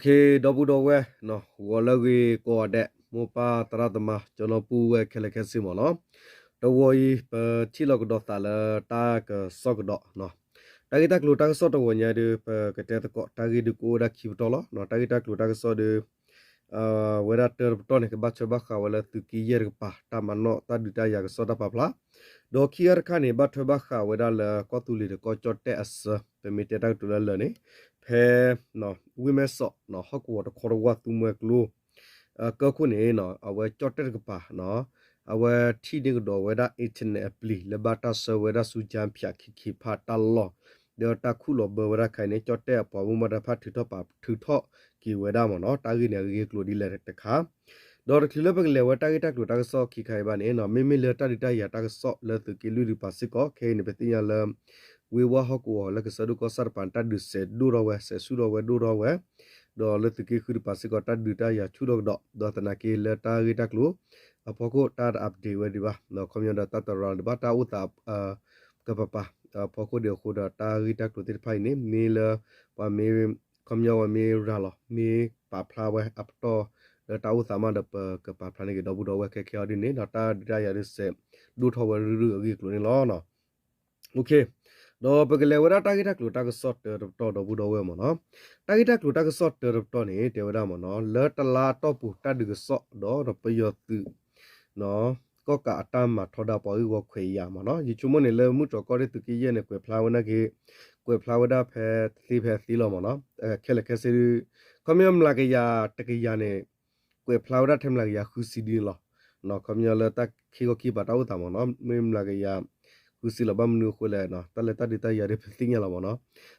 ဒီပုၢ်ဒီဝဲၢ် ဂီၤလၢအဂ့ၤကိးဂၤဒဲး မိၢ်ပၢ်သရၣ်သမါ ကၠီနီၤပုၢ်ဝဲၢ်ခဲလၢာ်ခဲဆ့မ့ၢ်နီၤ, တဂီၤအံၤ ပထံၣ်လိာ်ကဒီးသးလၢတၢ်ကစီၣ်ကဒီး, တၢ်ဂ့ၢ်တၢ်ကျိၤတၢ်ကစီၣ်တဂီၤညါဒုး ပကတဲသကိး တၢ်ဂ့ၢ်ဒုးကအိၣ်ဝဲဒၣ်ခံပတီၢ်လီၤ. တၢ်ဂ့ၢ်တၢ်ကျိၤတၢ်ကစီၣ်ဒုး ဝဲဒၣ်တၢတပတီၢ်န့ၣ် ကဘၣ်ထွဲဘၣ်ဃးဝဲလၢသုးက့ယဲၢ်တကပၤ တၢ်မၤနီၣ်တၢ်ဒုးတၢ်ယၤကစီၣ်တၢ်ပာ်ဖျါ, ဒီးခံဂၤတခါန့ၣ် ဘၣ်ထွဲဘၣ်ဃးဝဲဒၣ်လၢကီၢ်သူလ့ၤဒီးကီၢ်ကၠီၣ်တဲၣ်အစၢၤ ပမ့ၢ်တဲတၢ်ကတိၤလၢလၢာ်န့ၣ် ဖဲ ဝ့ၢ်မဲၢ်စီး ဟီၣ်ကဝီၤတခီတဝၢ်သူမွဲကျိ ကၢၢ်ခိၣ်န့ၣ် အဝဲကၠီၣ်တဲၣ်တကပၤ အဝဲထံၣ်န့ၢ်ကဒီးဝဲဒၣ် internet အပျံၤ လၢဘၣ်တၢ်ဆှၢဝဲဒၣ်ဆူ ကၠၢဖၠးခံခံဖးတၢ်လီၢ် ဒီးတၢ်ခူၣ်လီၤဘၢဝဲဒၣ်ခါအံၤန့ၣ် ကၠီၣ်တဲၣ်အပှၤဘၣ်မူဘၣ်ဒါတဖၣ်ထုးထီၣ်ပာ်ထုးထီၣ်က့ၤဝဲဒၣ်မ့ၢ်နီၤ, တၢ်ဂ့ၢ်န့ၣ်အဂ့ၢ်အကျိၤဒ်လဲၣ်တခါ ဒီးတချုးလၢပကလဲၤဝဲတၢ်ဂ့ၢ်တၢ်ကျိၤတၢ်ကစီၣ်ခံခါအံၤဘၣ်န့ၣ် မ့မ့ၢ်လၢတၢ်ဒုးတၢ်ယၤတၢ်ကစီၣ်လၢသုးက့လွံၢ်တကပၤစ့ၢ်ကီး ခဲအံၤန့ၣ် ပသ့ၣ်ညါလၢ ဝ့ၢ်ဝါဟီၣ်ကဝီၤလၢကစၢၢ်ဒိၣ်ကီၢ်ဆၣ်တကပၤန့ၣ် တၢ်ဒုးစဲးဒိၣ်ထီၣ်ဝဲ စဲးဆူၣ်ထီၣ်ဝဲဒိၣ်ထီၣ်ဝဲ ဒီးလၢသုးက့ဃုတကပၤစ့ၢ်ကီး တၢ်ဒုးတၢ်ယၤဆူၣ်ထီၣ်ကဒီး ဒီးသနာ်က့လၢတၢ်ဂ့ၢ်တၢ်ကျိၤအဖီခိၣ် တၢ်တ update ဝဲဒံးဘၣ် ခီပညီဒီးတၢ်တရၤဒံးဘၣ် တၢ်အိၣ်သး ကပၤပၤ အဖီခိၣ်ဒံးအဃိဒီး တၢ်ဂ့ၢ်တၢ်ကျိၤသ့ၣ်တဖၣ်အံၤန့ၣ် မ့ၢ်လၢ ပှၤမ့ၢ် ခီပညီပှၤမ့ၢ်ရၤလီၤ မ့ၢ်ပာ်ဖျါဝဲအပတီၢ် လၢတၢ်အိၣ်သးမးဒီး ပကပာ်ဖျါန့ၢ်က့ၤဒီပုၢ်ဒီဝဲၢ်ခဲခဲအံၤဒ်န့ၣ် ဒီးတၢ်ဒုးတၢ်ယၤဒုးစဲးဒိၣ်ထီၣ်ဝဲရုၢ်ရုၢ်အဂ့ၢ်အကျိၤန့ၣ်လီၤ. ဒီးပကလဲၤဝဲဒၣ်တၢ်ဂ့ၢ်တၢ်ကျိၤတၢ်ကစီၣ်တၢတပတီၢ်ဒီပုၢ်ဒီဝဲၢ်မ့ၢ်နီၤ, တၢ်ဂ့ၢ်တၢ်ကျိၤတၢ်ကစီၣ်တၢတပတီၢ်န့ၣ် တဲဝဲဒၣ်မ့ၢ်နီၤ လၢတလါအတီၢ်ပူၤတၢ်ဒုးကစီၣ်ဒီးပယီၤသုး ကီၣ်ကးအတၢ်မၤထီဒါပှၤဂ့ၢ်ဝီခွဲးယာ်မ့ၢ်နီၤ, ယဆိကမိၣ်န့ၣ်လၢမုၢ်တြီၢ်ကီၢ်ရ့ၣ်သုးက့ယဲၢ်န့ၣ် ကွဲးဖျါဝဲနာ်က့ ကွဲးဖျါဝဲဒၣ်ဖဲတသ့ဖဲအသ့လီၤမ့ၢ်နီၤ, ခဲလၢာ်ခဲဆ့ဒုး ခီပညီမျးကယၤတကယၤန့ၣ် ကွဲးဖျါဝဲဒၣ်ထဲမျးကယၤဃုဆံဒ်န့ၣ်လီၤ. ခီပညီလၢတၢ်ခံခီခံကပၤတၢ်အိၣ်သးမ့ၢ်နီၤ မ့ၢ်မျးကယၤဃုဆံလီၤ ဘၣ်မနုၤအဃိလဲၣ် တၢ်လၢတၢ်ဒုးတၢ်ယၤဒုးပသ့ၣ်ညါလီၤမ့ၢ်နီၤ,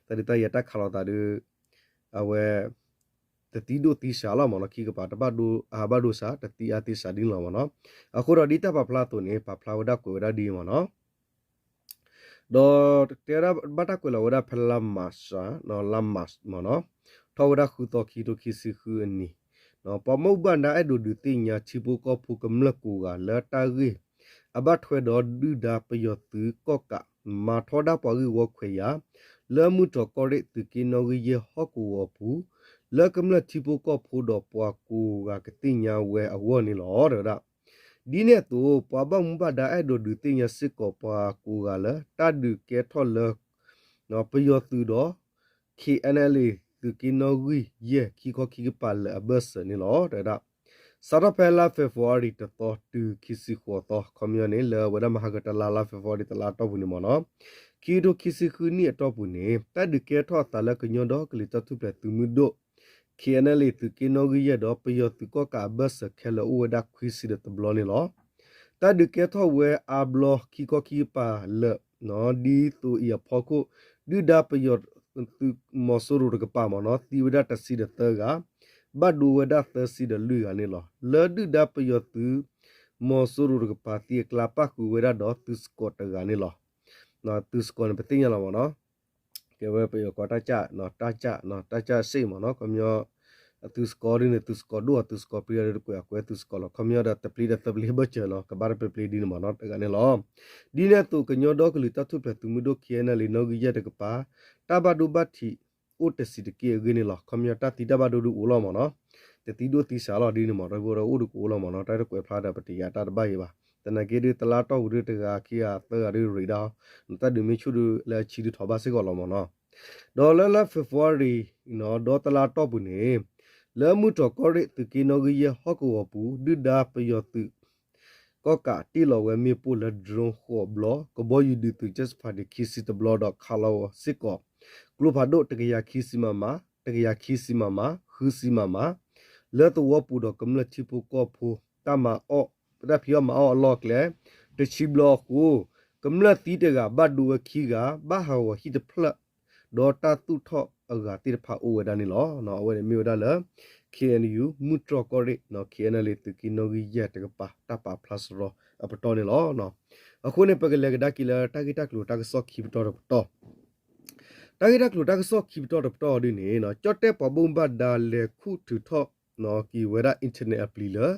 တၢ်ဒုးတၢ်ယၤတၢ်ခးလိာ်သးဒုး အဝဲ တသံဒိၣ်သံစှၤလီၤမ့ၢ်နီၤ, ခံကပၤတဘၣ်ဒိအါဘၣ်ဒိစှၤ တသံအါသံစှၤဒ်န့ၣ်လီၤမ့ၢ်နီၤ, အဃိဒီးဒ်တၢ်ပာ်ဖျါအသိးန့ၣ် ပာ်ဖျါဝဲဒၣ်ကွဲးဝဲဒၣ်ဒ်အံၤမ့ၢ်နီၤ ဒီးတဲဝဲဒၣ်ဘၣ်တၢ်ကွဲးလီၤဝဲဒၣ်ဖဲလါမးရှး လါမးမ့ၢ်နီၤ, ထီၣ်ဝဲဒၣ်ဃုသီခံကထိခံဆံဃုအနံၤ, ပှၤမ့ၢ်ဘၣ်ဒါအဲၣ်ဒိးဒုးသ့ၣ်ညါထံဖိကီၢ်ဖိကမျၢၢ်ကိးဂၤလၢတၢ်ဂ့ၢ် အဘၣ်ထွဲဒီးဒုၣ်ဒါပယီၤသုးကီၣ်ကး မၤထီဒါပှၤဂ့ၢ်ဝီခွဲးယာ် လၢမုၢ်တြီၢ်ကီၢ်ရ့ၣ်သုးက့နီၣ်ဂံၢ်ယဲၢ်ဟီၣ်ကဝီၤအပူၤ လၢကမျၢၢ်ထံဖိကီၢ်ဖိဒီးပှၤကိးဂၤကသ့ၣ်ညါဝဲအဂီၢ်န့ၣ်လီၤ တဲဝဲဒၣ် ဒ်န့ၣ်အသိး ပှၤဘၣ်မူဘၣ်ဒါအဲၣ်ဒိးဒုးသ့ၣ်ညါစ့ၢ်ကီးပှၤကိးဂၤလၢ တၢ်ဒုးကဲထီၣ်လၢ ပယီၤသုးဒီး KNLA သုးက့နီၣ်ဂံၢ်ယဲၢ်ခံခီခံကပၤလၢာ်အဘၢၣ်စၢၤန့ၣ်လီၤ တဲဝဲဒၣ်. စးထီၣ်ဖဲလါ February တသီတုၤခံဆံဃိးသီ ခီပညီန့ၣ် လၢအဝဲဒၣ်မဟါကတလါ လါ February တလါအတီၢ်ပူၤန့ၣ်မ့ၢ်နီၤ ခံကထိခံဆံဃုနံၣ်အတီၢ်ပူၤန့ၣ် တၢ်ဒုးကဲထီၣ်အသးလၢကညီဒီကလုာ်တၢ်ထူၣ်ဖျဲးသုးမုၢ်ဒိၣ် KNLA သုးက့နီၣ်ဂံၢ်ယဲၢ်ဒီး ပယီၤသုးကီၣ်ကးအဘၢၣ်စၢၤခဲလၢာ်အိၣ်ဝဲဒၣ်ခွံဆံဒီးတဘျီန့ၣ်လီၤ. တၢ်ဒုးကဲထီၣ်ဝဲအါဘျီခံခီခံကပၤလၢာ် ဒ်သိးအံၤအဖီခိၣ် ဒုၣ်ဒါပယီၤသုးမီၤစိရိၤတကပၤမ့ၢ်နီၤ သံဝဲဒၣ်တဆံဒီးသၢဂၤ ဘၣ်ဒိဝဲဒၣ်သၢဆံဒီးလွံၢ်ဂၤန့ၣ်လီၤ. လၢဒုၣ်ဒါပယီၤသုး မီၤစိရိၤတကပၤသံအကျါ ပၣ်ဃုာ်ဝဲဒၣ်ဒီးသုးစကီးတဂၤန့ၣ်လီၤ. သုးစကီးန့ၣ် ပသ့ၣ်ညါလီၤမ့ၢ်နီၤ ကဲဝဲပယီၤကိးတၢ်ကၠး တၢ်ကၠး တၢ်ကၠးစ့ၣ်မ့ၢ်နီၤ ခီပညီ သုးစကီးဒ်န့ၣ် သုးစကီးဒိၣ် သုးစကီးပြံ ဒီးတကွဲးအကွဲသုးစကီးလီၤ. ခီပညီဒီးတပျ့ဒီးသၢပျ့ဘၢၣ်စၢၤနီၤ ကဘၣ်တပျ့ပျ့ဒ်န့ၣ်မ့ၢ်နီၤ တဂၤန့ၣ်လီၤ. ဒ်န့ၣ်အသိး ကညီဒီကလုာ်တၢ်ထူၣ်ဖျဲးသုးမုၢ်ဒိၣ် KNLA နီၣ်ဂံၢ်ယဲၢ်တကပၤ တၢ်ဘၣ်ဒိဘၣ်ထံးအိၣ်တဆံးတက့ၢ်အဂ့ၢ်န့ၣ်လီၤ. ခီပညီတၢ်သံတၢ်ဘၣ်ဒိဒုးအိၣ်လီၤမ့ၢ်နီၤ တသံဒိၣ်သံစှၤလီၤဒ်န့ၣ်မ့ၢ် တၢ်ဘၣ်ဒိအိၣ်ဒုးကအိၣ်လီၤမ့ၢ်နီၤ တၢ်တကွဲးဖျါဒီးပတယာ်တၢ်တဘၣ်အံၤဘၣ်. သနာ်က့ဒုးတလါတီၢ်ပူၤဒုးတဂၤခံဂၤသၢဂၤဒုးရ့းဒၣ် တၢ်ဒုးမ့ၢ်ဆူၣ်ဒုးလၢအဆံဒုးထီၣ်ဘၣ်စ့ၢ်ကီးလီၤမ့ၢ်နီၤ ဒီးလၢလါ February ဒီးတလါတီၢ်ပူၤန့ၣ် လၢမုၢ်တြီၢ်ကီၢ်ရ့ၣ်သုးက့နီၣ်ဂံၢ်ယဲၢ်ဟီၣ်ကဝီၤပူၤ ဒုၣ်ဒါပယီၤသုး ကီၣ်ကးတ့ၢ်လီၤဝဲမ့ၣ်ပိၢ်လၢ drone ဃိးဘျီ ကဘီယူၤဒုးသုး jet fighter ခံဆံတဘျီဒီးခးလီၤစ့ၢ်ကီး ကျိဖးဒိၣ်တကယၤခံဆံ MM တကယၤခံဆံ MM ဃုဆံ MM လၢသဝီပူၤဒီးကမျၢၢ်ထံဖိကီၢ်ဖိ တၢ်မၤအီၣ် တၢ်ဖံးအီၣ်မၤအီၣ်အလီၢ်အကျဲ တဆံဘျီအဃိ ကမျၢၢ်သံတဂၤ ဘၣ်ဒိဝဲခံဂၤ ဘၣ်ဟးဂီၤဟံၣ်တဖျၢၣ် ဒီးတၢ်သူၣ်ထီၣ်အဂၤသ့ၣ်တဖၣ်အိၣ်ဝဲဒၣ်န့ၣ်လီၤ. အဝဲန့ၣ်မ့ၢ်ဝဲဒၣ်လၢ KNU မုၢ်တြီၢ်ကီၢ်ရ့ၣ် KNLA သုးက့နီၣ်ဂံၢ်ယဲၢ်တကပၤ တၢ်ပာ်ဖျါစရီအပတီၢ်န့ၣ်လီၤ. အဃိန့ၣ် ပကလဲၤကဒါက့ၤလၢတၢ်ဂ့ၢ်တၢ်ကျိၤတၢ်ကစီၣ်ခံပတီၢ်တပတီၢ် တၢ်ဂ့ၢ်တၢ်ကျိၤတၢ်ကစီၣ်ခံပတီၢ်တပတီၢ်ဒ်န့ၣ် ကၠီၣ်တဲၣ်ပှၤဘၣ်မူဘၣ်ဒါလဲၤခူၣ်ထုးထီၣ်က့ၤဝဲဒၣ် internet အပျံၤလၢ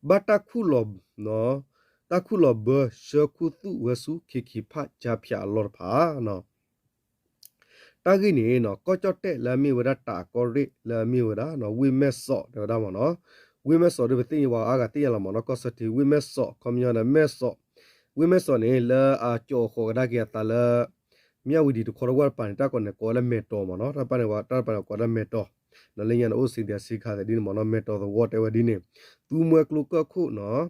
ဘၣ်တၢ်ခူၣ်လီၤ တၢ်ခူၣ်လီၤဘၢဆှၢခူသူၣ်ဝဲဆူ ခ့ခ့ဖး ကၠါဖၠးအလီၢ်တဖၣ် တၢ်ဂ့ၢ်န့ၣ်နီၤ ကီၢ်ကၠီၣ်တဲၣ်လၢအမ့ၢ်ဝဲဒၣ်တးကီၢ်ရ့ၣ်လၢအမ့ၢ်ဝဲဒၣ် ဝ့ၢ်မဲၢ်စီးတဲဝဲဒၣ်မ့ၢ်နီၤ, ဝ့ၢ်မဲၢ်စီးဒီးပသ့ၣ်ညါပှၤအါဂၤသ့ၣ်ညါလီၤမ့ၢ်နီၤ, ကီၢ်စၢထံ ဝ့ၢ်မဲၢ်စီး ခီပညီန့ၣ် မဲၢ်စီး, ဝ့ၢ်မဲၢ်စီးန့ၣ် လၢအကၠီၤဃီၤကဒါက့ၤအသးလၢ မၠၣ်ဝတံၤတခီတဝၢ်တပၤန့ၣ် တၢ်ကိးန့ၣ်ကိးဝဲလၢမဲာ်တီၤမ့ၢ်နီၤ, တၢ်တပၤန့ၣ် တၢ်တပၤန့ၣ်ကိးဝဲလၢမဲာ်တီၤ, လၢညါန့ၣ်အိၣ်စ့ၢ်ကီးဆံခါသဲးဒ်န့ၣ်မ့ၢ်နီၤ, မဲာ်တီၤသဝီတဲဝဲဒ်န့ၣ်, သူမွဲကျိကၢၢ်ခိၣ်နီၤ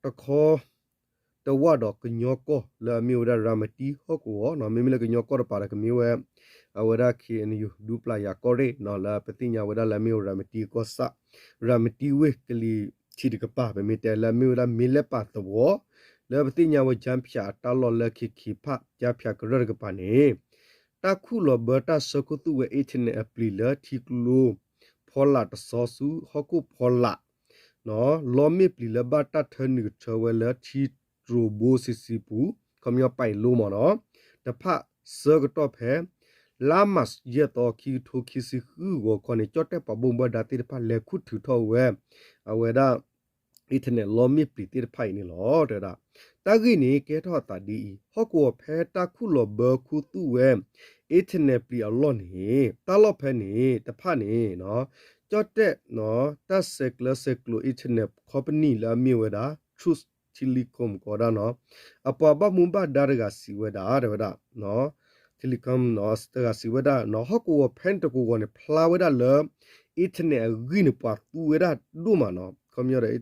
တခီ တဝၢ်ဒီးကညီကီၢ်လၢအမ့ၢ်ဝဲဒၣ်ရၤမတံဟီၣ်ကဝီၤနီၤ, မ့မ့ၢ်လၢကညီကီၢ်တပၤဒီးကမ့ၢ်ဝဲ အဝဲဒၣ် ခ့ၣ်အဲၣ်ယူၣ် ဒူပျၢ်ယၤကီၢ်ရ့ၣ်နီၤ, လၢပသ့ၣ်ညါဝဲဒၣ်လၢအမ့ၢ်ဝဲရၤမတံကီၢ်ဆၣ်, ရၤမတံဝ့ၢ်ကလံၤထံးတကပၤ ပမ့ၢ်တဲလၢအမ့ၢ်ဝဲဒၣ်မ့ၢ်လဲၢ်ပာ်သဝီ, လၢပသ့ၣ်ညါဝဲကၠါဖၠးအတၢ်လီၢ်လၢ ခ့ၣ်ခ့ၣ်ဖး ကၠါဖၠးကရၢၢ်တကပၤန့ၣ် တၢ်ခူၣ်လီၤဘၢတၢ်ဆၢခိၣ်သူၣ်ဝဲ internet အပျံၤလၢထံကျိ ဖီလာ်တဆီဆူဟီၣ်ခိၣ်ဖီလာ် လီမ့ၣ်ပျံၤလၢဘၣ်တၢ်ထၢနုာ်ကထၢဝဲလၢထံတြိၤဘိဆံးဆံးပူၤ ခီပညီပာ်အံၤလိမ့ၢ်နီၤ, တဖၣ်ဆၢကတီၢ်ဖဲ လါမးရှး ယဲၢ်သီ ခံကထိခံဆံဃုဂီၤခီန့ၣ် ကၠီၣ်တဲၣ်ပှၤဘၣ်မူဘၣ်ဒါသ့ၣ်တဖၣ်လဲၤခူၣ်ထုးထီၣ်ဝဲ အဝဲဒၣ် internet လီမ့ၣ်ပျံၤသ့ၣ်တဖၣ်အံၤန့ၣ်လီၤ တဲဝဲဒၣ်. တၢ်ဂ့ၢ်န့ၣ်ကဲထီၣ်အသးဒ်အံၤ, ဟီၣ်ကဝီၤဖဲတၢ်ခူၣ်လီၤဘၢခူသူၣ်ဝဲ internet ပျံၤအလီၢ်န့ၣ် တၢ်လီၢ်ဖဲန့ၣ်တဖၣ်န့ၣ် ကၠီၣ်တဲၣ် တၢ်ဆဲးကျၢဆဲးကျိး internet company လၢအမ့ၢ်ဝဲဒၣ် True Telecom ကိးဒၣ်နီၤ, အပှၤဘၣ်မူဘၣ်ဒါတဂၤစံးဝဲဒၣ် တဲဝဲဒၣ် Telecom တဂၤစံးဝဲဒၣ်နီၤ, ဟီၣ်ကဝီၤဖဲန့ၣ်တကဝီၤန့ၣ် ဖျါဝဲဒၣ်လၢ internet အဂံၢ်န့ၣ် ပှၤသူဝဲဒၣ်ဒိၣ်မးနီၤ, ခီပညီဒီး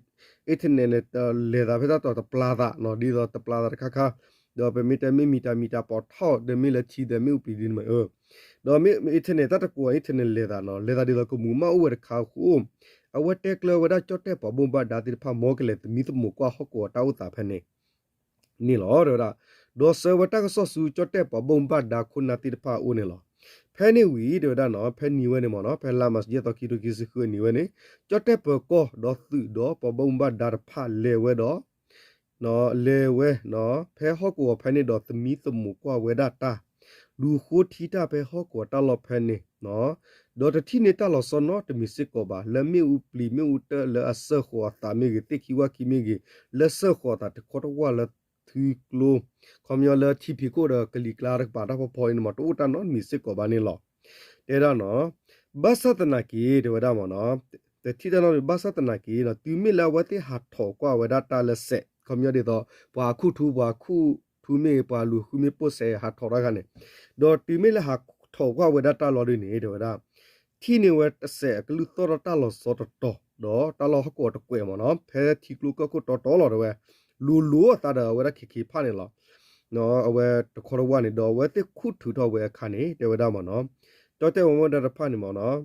internet န့ၣ် လဲၤသးဖဲတၢ်တီၤတပျၢ်သးနီၤ, ဒ်သိးတပျၢ်သးတခါခါ, ဒီးပမ့ၢ်တဲမ့ၢ်မံၤတၢ်မံၤတၢ်ပီးထီၣ် ဒီးမ့ၢ်လၢထံဒီးမ့ၣ်အူပျံၤဒ်န့ၣ်မး ဒီးမ့ၢ် internet တၢ်တကိး internet လဲၤသးနီၤ, လဲၤသးဒ်သိးကမူးမၣ်အိၣ်ဝဲတခါအဃိ, အဝဲတဲကျၢၤဝဲဒၣ်ကၠီၣ်တဲၣ်ပှၤဘၣ်မူဘၣ်ဒါသ့ၣ်တဖၣ် မ်ကလဲၤသမံသမိးကွၢ်ဟီၣ်ကဝီၤတၢ်အိၣ်သးဖဲန့ၣ်န့ၣ်လီၤ တဲဝဲဒၣ်. ဒီးဆှၢဝဲတၢ်ကစီၣ်ဆူကၠီၣ်တဲၣ်ပှၤဘၣ်မူဘၣ်ဒါခိၣ်နၢ်သ့ၣ်တဖၣ်အအိၣ်န့ၣ်လီၤ. ဖဲန့ၣ်ဝံၤ တဲဝဲဒၣ်နီၤ, ဖဲနံၤဝဲန့ၣ်မ့ၢ်နီၤ, ဖဲလါမးရှး ယဲၢ်သီ ခံကထိခံဆံဃုအနံၤဝဲန့ၣ်, ကၠီၣ်တဲၣ်ပၢၤကီၢ်ဒီးသုးဒီးပှၤဘၣ်မူဘၣ်ဒါတဖၣ်လဲၤဝဲဒီး လဲၤဝဲ ဖဲဟီၣ်ကဝီၤဖဲန့ၣ်ဒီး သမံသမိးကွၢ်ဝဲဒၣ်တၢ် လူၤဃိထံတၢ်ဖဲဟီၣ်ကဝီၤတၢ်လီၢ်ဖဲန့ၣ်, ဒီးတထံၣ်န့ၢ်တၢ်လီၤဆီနီတမံၤစ့ၢ်ကီးဘၣ်, လၢမ့ၣ်အူပျံၤမ့ၣ်အူတၢၢ်လၢအစၢဃီၤအသးမ့ၢ်ဂ့ၤ, သ့ၣ်ခံဝၣ်ခံမ့ၢ်ဂ့ၤ, လၢစၢဃီၤအသးတခီတဝၢ်လၢထံကျိ ခီပညီလၢထံဖံးခိၣ်ဒီးကလံၤကျါတကပၤတၢ်ဖီဖီအံၤန့ၣ်မ့ၢ် တအိၣ်တၢ်နီတမံၤစ့ၢ်ကီးဘၣ်န့ၣ်လီၤ. တဲဒၣ်နီၤ, ဘၣ်ဆၣ်သနာ်က့ တဲဝဲဒၣ်မ့ၢ်နီၤ, တထံၣ်တၢ်နီတမံၤ ဘၣ်ဆၣ်သနာ်က့နီၤ, တုၤမ့ၢ်လၢအဝဲသ့ၣ်ဟးထီၣ်ကွၢ်ဝဲဒၣ်တၢ်လၢစဲး ခီပညီဒ်သိး ပှၤခူၣ်ထူ ပှၤခူၣ်ထူမ့ၢ်ဂ့ၤ ပှၤလူၤဃုမ့ၢ်ပိၢ်စဲးဟးထီၣ်တၢ်ခါန့ၣ်, ဒီးတုၤမ့ၢ်လၢဟးထီၣ်ကွၢ်ဝဲဒၣ်တၢ်လီၤဒ်န့ၣ် တဲဝဲဒၣ် ထံၣ်န့ၢ်ဝဲတစဲးအကလုၢ်သီၣ်ထီၣ်တၢ်လီၤဆီတတီၤ, ဒီးတၢ်လီၢ်ဟီၣ်ကဝီၤတကွဲးမ့ၢ်နီၤ, ဖဲထံကျိကၢၢ်ခိၣ်တီတီလီၤတဲဝဲ, လူၤလိၤအသးဒီးအဝဲဒၣ် ခ့ၣ်ခ့ၣ်ဖးန့ၣ်လီၤ. အဝဲတခီတဝၢ်န့ၣ် ဒီးအဝဲသ့ၣ်ခူၣ်ထုးထီၣ်ဝဲအခါန့ၣ် တဲဝဲဒၣ်မ့ၢ်နီၤ, ကၠီၣ်တဲၣ်ပှၤဘၣ်မူဘၣ်ဒါတဖၣ်န့ၣ်မ့ၢ်နီၤ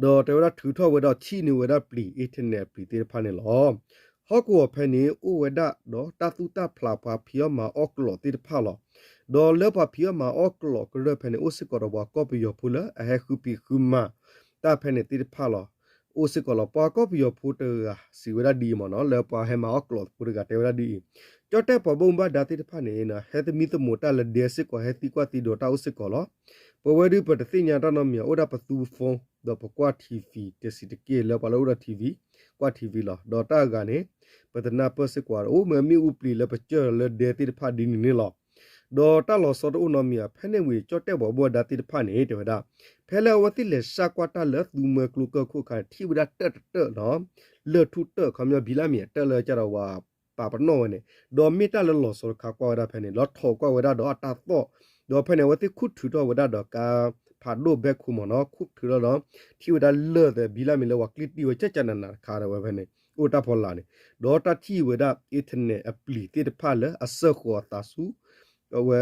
ဒီးတဲဝဲဒၣ်ထုးထီၣ်ဝဲဒီးထံၣ်န့ၢ်ဝဲဒၣ်ပျံၤ internet ပျံၤသ့ၣ်တဖၣ်န့ၣ်လီၤ. ဟီၣ်ကဝီၤဖဲန့ၣ် အိၣ်ဝဲဒၣ်ဒီးတၢ်သူၣ်တၢ်ဖျးပှၤဖံးအီၣ်မၤအီၣ်ကျိာ်သ့ၣ်တဖၣ်လီၤ. ဒီးလၢပှၤဖံးအီၣ်မၤအီၣ်ကျိာ်ကရၢၢ်ဖဲန့ၣ် အိၣ်စ့ၢ်ကီးဒီးပှၤကီၢ်ပယီၤဖိလၢအဟဲဃုဖံးဃုမၤတၢ်ဖဲန့ၣ်သ့ၣ်တဖၣ်လီၤ. အိၣ်စ့ၢ်ကီးလီၤ. ပှၤကီၢ်ပယီၤဖိတဂၤစံးဝဲဒၣ်ဒ်အံၤမ့ၢ်နီၤ, လၢပှၤဟဲမၤအီၣ်ကျိာ်ဖိတဂၤတဲဝဲဒၣ်ဒ်အံၤ, ကၠီၣ်တဲၣ်ပှၤဘၣ်မူဘၣ်ဒါသ့ၣ်တဖၣ်န့ၣ် ဟဲသမံသမိးတၢ်လၢဒဲစ့ၢ်ကီး ဟဲသံကွၢ်သံဒိးတၢ်အိၣ်စ့ၢ်ကီးလီၤ. ပဝဲဒၣ်ပတသ့ၣ်ညါတၢ်နီတမံၤ အိၣ်ဒၣ်ပသူ phone ဒီးပကွၢ် ထံၣ်ဝံၤ တစံးတက့ၢ် လၢပှၤလၢအိၣ်ဒီး ထံၣ်ဝံၤ ကွၢ် ထံၣ်ဝံၤ လီၤ. ဒီးတၢ်အဂၤန့ၣ် ပတနၢ်ပၢၢ်စ့ၢ်ကီး အိၣ်မ့ၢ်မ့ၣ်အူပျံၤလၢပစၢၢ်လၢဒဲသ့ၣ်တဖၣ်ဒ်န့ၣ်န့ၣ်လီၤ. ဒီးတၢ်လီၤဆီတအိၣ်နီတမံၤဘၣ်. ဖဲန့ၣ်ဝံၤ ကၠီၣ်တဲၣ်ပှၤဘၣ်မူဘၣ်ဒါသ့ၣ်တဖၣ်န့ၣ် တဲဝဲဒၣ် ဖဲလၢအဝဲသ့ၣ်လဲၤစၢ်ကွၢ်တၢ်လၢသူမွဲကျိကၢၢ်ခိၣ်အခါန့ၣ် ထံၣ်ဝဲဒၣ်တၢၣ်တတၢၣ်နီၤ, လၢၢ်ထူၣ်တၢၣ် ခီပညီ ဘံလၢမံၤအတၢၣ်လၢကဒီးဝဲ ပာ်ပနီၣ်ဝဲန့ၣ်, ဒီးမ့ၢ်တၢ်လၢလီၤဆီတခါကွၢ်ဝဲဒၣ်ဖဲန့ၣ် လီၤထီၣ်ကွၢ်ဝဲဒၣ်ဒီးအတၢ်သီၣ်, ဒီးဖဲန့ၣ် အဝဲသ့ၣ်ခူၣ်ထုးထီၣ်ဝဲဒၣ်ဒီးကါဖးဒိၣ်ဘဲခိၣ်မ့ၢ်နီၤ, ခူၣ်ထုးထီၣ်ဒီး ထံၣ်ဝဲဒၣ်လၢၢ်သဲး ဘံလၢမံၤလၢပှၤကျံၣ်တံၢ်ဝဲ ကၠၢ်ကၠၢ်နးနးတခါဒီးဝဲဖဲန့ၣ် အိၣ်တၢ်ဖီလာ်န့ၣ်, ဒီးတၢ်ထံၣ်ဝဲဒၣ် internet အပျံၤသ့ၣ်တဖၣ်လၢအစၢဃီၤအသးဆူ အဝဲ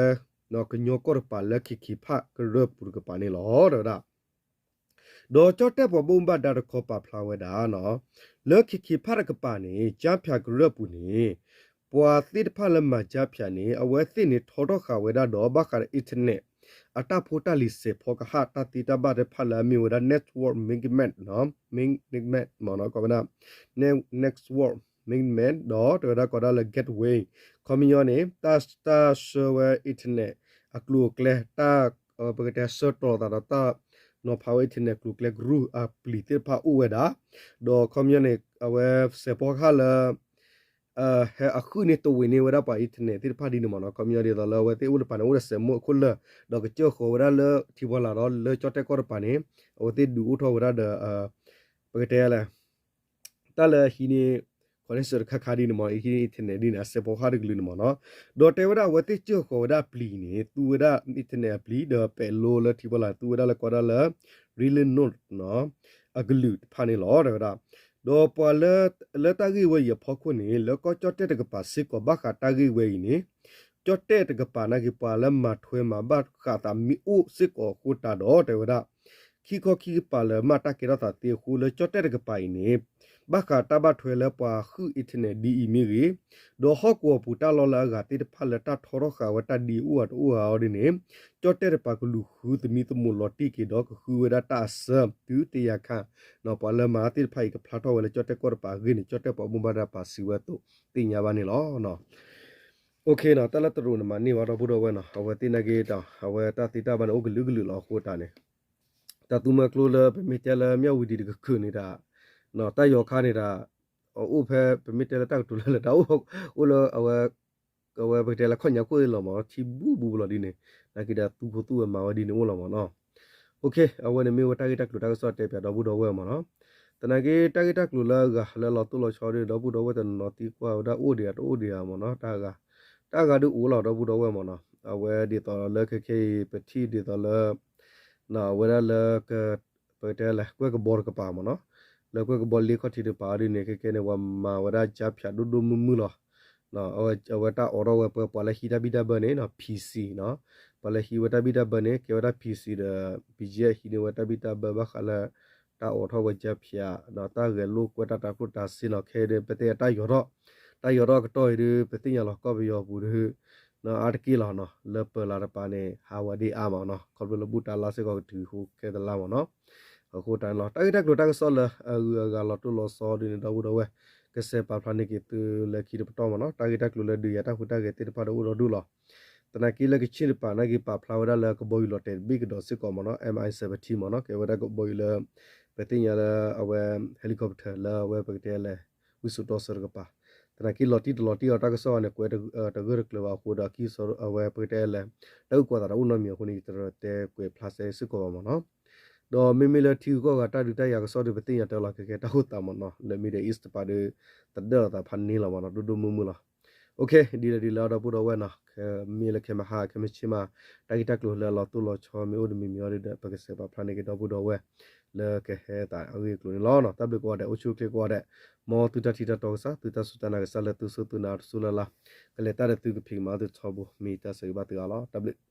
ကညီကီၢ်တကပၤလၢ ခ့ၣ်ခ့ၣ်ဖးကရၢၢ်ပူၤတကပၤန့ၣ်လီၤ တဲဝဲဒၣ်. ဒီးကၠီၣ်တဲၣ်ပှၤဘၣ်မူဘၣ်ဒါတခီပာ်ဖျါဝဲဒၣ်နီၤ, လၢ ခ့ၣ်ခ့ၣ်ဖးတကပၤန့ၣ် ကၠါဖၠးကရၢၢ်ပူၤန့ၣ် ပှၤသ့ၣ်တဖၣ်လၢမၤကၠါဖၠးန့ၣ် အဝဲသ့ၣ်န့ၣ်ထီထီၣ်ဃာ်ဝဲဒၣ်ဒီး ဘၣ်ဃးဒီး internet အတၢ်ဖိတၢ်လံၤစဲးဖီကဟၣ် တၢ်သ့တၢ်ဘၣ်သ့ၣ်တဖၣ်လၢအမ့ၢ်ဝဲဒၣ် network management နီၤ, management မ့ၢ်နီၤ ကိးဝဲဒၣ် network management ဒီးတဲဝဲဒၣ်ကိးဒၣ်လၢ gateway ခီပညီန့ၣ် တၢ်ဆှၢဝဲ internet အကျိၤအကျဲ တၢ် ပကတဲဆှၢတီၤသးဒီးတၢ်နီၤဖးဝဲ internet ကျိၤကျဲကရူၢ်အပျံၤသ့ၣ်တဖၣ်အိၣ်ဝဲဒၣ်, ဒီးခီပညီန့ၣ် အဝဲစဲးဖီကဟၣ်လၢ ဟဲအဃုန့ၢ်တဝ့ၢ်န့ၢ်ဝဲဒၣ်ပှၤ internet သ့ၣ်တဖၣ်ဒ်န့ၣ်မ့ၢ်နီၤ. ခီပညီဒ်သိးလၢအဝဲသ့ၣ်အိၣ်တပၤန့ၣ် အိၣ်ဒီးစဲးမိၢ်အခိၣ်လၢာ် ဒီးကစၢၢ်ဃီၤဝဲဒၣ်လၢထံပှၢ်လၢ်ဒီးလၢကၠီၣ်တဲၣ်ကီၢ်တပၤန့ၣ် အဝဲသ့ၣ်ဒုးအိၣ်ထီၣ်ဝဲဒၣ်ဒီး ပကတဲလဲၣ် တၢ်လၢဟံးန့ၢ် connection တခါခါဒ်န့ၣ်မ့ၢ် ဟံးန့ၢ် internet ဒ်န့ၣ် အစဲးဖီကဟၣ်တကလုာ်န့ၣ်မ့ၢ်နီၤ. ဒီးတဲဝဲဒၣ်အဝဲသ့ၣ်စၢၢ်ဃီၤဝဲဒၣ်ပျံၤန့ၣ် သူဝဲဒၣ် internet အပျံၤ ဒီးပဲာ်လိလၢထံပှၢ်လၢ် သူဝဲဒၣ်လၢကိးဒၣ်လၢ Relinote အကလုာ်တဖၣ်န့ၣ်လီၤ တဲဝဲဒၣ်. ဒီးပှၤလၢ လၢတၢ်ဂ့ၢ်ဝဲအံၤအဖီခိၣ်န့ၣ် လၢကီၢ်ကၠီၣ်တဲၣ်တကပၤစ့ၢ်ကီး ဘၣ်ဃးတၢ်ဂ့ၢ်ဝဲအံၤန့ၣ် ကၠီၣ်တဲၣ်တကပၤနာ်က့ ပှၤလၢမၤထွဲမၤဘၣ်ဃးသးမ့ၢ်အိၣ်စ့ၢ်ကီးအဃိတးဒီး တဲဝဲဒၣ် ခံခီခံကပၤလၢမၤတၢ်ကဲထီၣ်သးသ့အဃိ လၢကၠီၣ်တဲၣ်တကပၤအံၤန့ၣ် ဘၣ်ဃးတၢ်ဘၣ်ထွဲလၢပှၤဟုၣ် internet ဒ်အံၤမ့ၢ်ဂ့ၤ, ဒီးဟီၣ်ကဝီၤပူၤတၢ်လီၢ်လၢအဂၤသ့ၣ်တဖၣ်လၢတၢ်ထီထီၣ်ဃာ်ဝဲတၢ်ဒ်အအိၣ်ဧါတအိၣ်ဧါအီၤဒ်န့ၣ် ကၠီၣ်တဲၣ်တကပၤကလူၤဃုသမံသမိးလီၤတံၢ်က့ၤဒီးကဃုဝဲဒၣ်တၢ်အစၢ တုၤတယၤခါ ပှၤလၢမၤတၢ်သ့ၣ်တဖၣ်အံၤကဖျါထီၣ်ဝဲလၢကၠီၣ်တဲၣ်ကီၢ်တပၤအဂ့ၢ်န့ၣ် ကၠီၣ်တဲၣ်ပှၤဘၣ်မူဘၣ်ဒါပာ်စံးဝဲအသိးသ့ၣ်ညါဘၣ်န့ၣ်လီၤ. တၢ်လၢတရူးန့ၣ်မၤန့ၢ်ဝဲဒီပုၢ်ဒီဝဲၢ်နီၤ အဝဲသ့ၣ်နာ်က့ဒီး အဝဲတၢ်သ့တၢ်ဘၣ်န့ၣ် အိၣ်ကလုာ်ကလုာ်လီၤအဃိတးန့ၣ် တၢ်သူမွဲကျိလၢပမ့ၢ်တဲလၢမၠၣ်ဝတံၤတကခုၣ်န့ၣ်ဒီး တၢ်ယီၤခါန့ၣ်ဒီး အအိၣ်ဖဲပမ့ၢ်တဲလၢတၢ်ကတိၤလၢလၢတၢ်အိၣ်လၢ အဝဲပကတဲလၢခီၣ်ညါခိၣ်လီၤမ့ၢ် ထံဘူဘူးဘူးလီၤဒ်န့ၣ် နာ်က့ဒီးသူခိၣ်သူဝဲမၤဝဲဒ်န့ၣ်အိၣ်လီၤမ့ၢ်နီၤ. အဝဲန့ၣ်မ့ၢ်ဝဲတၢ်ဂ့ၢ်တၢ်ကျိၤတၢ်ကစီၣ်တဲပၠးဒီပုၢ်ဒီဝဲၢ်မ့ၢ်နီၤ. သနာ်က့တၢ်ဂ့ၢ်တၢ်ကျိၤလၢအဂၤလၢလီၤတိၢ်လီၤဆီဒ်န့ၣ် ဒီပုၢ်ဒီဝဲၢ်တနီၤနီၤသံကွၢ်ဝဲဒၣ်အိၣ်ဒံးဧါတအိၣ်ဒံးဧါမ့ၢ်နီၤ တၢ်ဂၤ တၢ်ဂၤဒုးအိၣ်လီၤဒီပုၢ်ဒီဝဲၢ်မ့ၢ်နီၤ. အဝဲဒ်သိးလၢခဲခဲအံၤ ပထံၣ်ဒ်သိးလၢ အဝဲဒၣ်လၢ ပကတဲလဲၣ် ကွဲၢ်ကဘီတကပၤမ့ၢ်နီၤ လၢကွဲၢ်ကဘီလ့ခီၣ်ထံးတကပၤဒ်န့ၣ် ခဲခဲန့ၣ် ပှၤမၤဝဲဒၣ်ကၠါဖၠးဒိၣ်ဒိၣ်မုၢ်မုၢ်လီၤ. အဝဲတၢ်အိးထီၣ်ဝဲပှၤလၢဟံးတၢ်ဘံၣ်တၢ်ဘၢန့ၣ် PC နီၤ ပှၤလၢဟံးဝဲတၢ်ဘံၣ်တၢ်ဘၢန့ၣ် ကဲဝဲဒၣ် PC ဒီး BGF ဟံးန့ၢ်ဝဲတၢ်ဘံၣ်တၢ်ဘၢဘၣ်ဃးလၢ တၢ်အိးထီၣ်ဝဲကၠါဖၠး ဒီးတၢ်ဂဲၤလိာ်ကွဲတၢ်တၢ်ကျိၣ်တၢ်စ့နီၤ ခဲအံၤဒ်ပသ့ၣ်ညါတၢ်ယီၤထီၣ် တၢ်ယီၤထီၣ်အကတီၢ်အံၤဒ် ပသ့ၣ်ညါလီၤကီၢ်ပယီၤပူၤဒ် အါတက့ၢ်လီၤနီၤ လၢပၢၤလၢ်တပၤန့ၣ် ဟးဝဲဒ်အါမးနီၤ ခီဖျိလၢဘူၣ်တၢ်လါစ့ၢ်ကီးကတုၤဃိခဲတလါမ့ၢ်နီၤ. အဃိတၢ်န့ၣ်လီၤ တၢ်ဂ့ၢ်တၢ်ကျိၤတၢ်ကစီၣ်လၢအဂုၤအဂၤလီၤတိၢ်လီၤဆီဒ်န့ၣ် ဒီပုၢ်ဒီဝဲၢ် ကစဲးပာ်ဖျါန့ၢ်က့ၤသုလၢခံတပတီၢ်မ့ၢ်နီၤ. တၢ်ဂ့ၢ်တၢ်ကျိၤလၢဒုးယၤတၢ်ဟူးတၢ်ဂဲၤသ့ၣ်တဖၣ်ဒီးအိၣ်ဒီဒူၣ်လီၤ. သနာ်က့လၢကချ့ၣ်တပၤနာ်က့ ပာ်ဖျါဝဲဒၣ်လၢကဘီယူၤလီၤတဲာ်တဘ့ၣ်ကဒီးစ့ၢ်ကီးမ့ၢ်နီၤ MI seventeen မ့ၢ်နီၤ ကဲဝဲဒၣ်ကဘီယူၤလၢ ပသ့ၣ်ညါလၢအဝဲ helicopter လၢအဝဲပကတဲလဲၣ် ဝံစိာ်တီဆၢတကပၤ သနာ်က့လီၤတံၢ်တလီၤတံၢ်အီၤတၢ်ကစီၣ်အံၤန့ၣ် ကွဲးတဂၢၢ်တကျၢၤဘၣ်အဃိဒီး အဝဲပကတဲလဲၣ် တၢ်အုၣ်ကီၤသးတအိၣ်နီတမံၤအဃိန့ၣ် ယတတဲကွဲးဖျါစဲစ့ၢ်ကီးဘၣ်မ့ၢ်နီၤ. ဒီးမ့မ့ၢ်လၢထံဂုၤကီၢ်ဂၤတၢ်ဒုးတၢ်ယၤကစီၣ်ဒီး ပသ့ၣ်ညါတၢ်လီၤ ခဲခဲတၢ်အိၣ်သးမ့ၢ်နီၤ လၢ Middle East တပၤဒီး သဒၢလီၤသးဖးန့ၢ်လီၤမ့ၢ်နီၤ ဒိၣ်ဒိၣ်မုၢ်မုၢ်လီၤ. ဒ်လဲၣ်ဒ်လဲၣ်ဒီပုၢ်ဒီဝဲၢ်နီၤ မ့ၢ်လၢခဲမဟါခဲမဆ့မး တၢ်ဂ့ၢ်တၢ်ကျိၤလၢအလီၤတိၢ်လီၤဆီမ့ၢ်အိၣ်တမံၤမံၤအီၤဒီး ပကစဲးပာ်ဖျါန့ၢ်က့ၤဒီပုၢ်ဒီဝဲၢ် လၢကဟဲသးအဂ့ၢ်အကျိၤန့ၣ်လီၤ. တၢ်ဘျုးကိးဂၤဒဲး အိၣ်ဆူၣ်အိၣ်ချ့ကိးဂၤဒဲး မ်သုတၢ်ထံၣ်တၢ်တီကစၢ်သုတၢ်စူၢ်တၢ်နာ်ကစၢ်လၢသုစိသုနၤတစူၢ်လၢ်လၢ် ကလဲၤတၢ်ဒီးသုကဖံးကမၤသုထီဘိ မ့ၢ်တၢ်ဆၢဂ့ၤဘၣ်သုအါလီၤ. တၢ်ဘျုး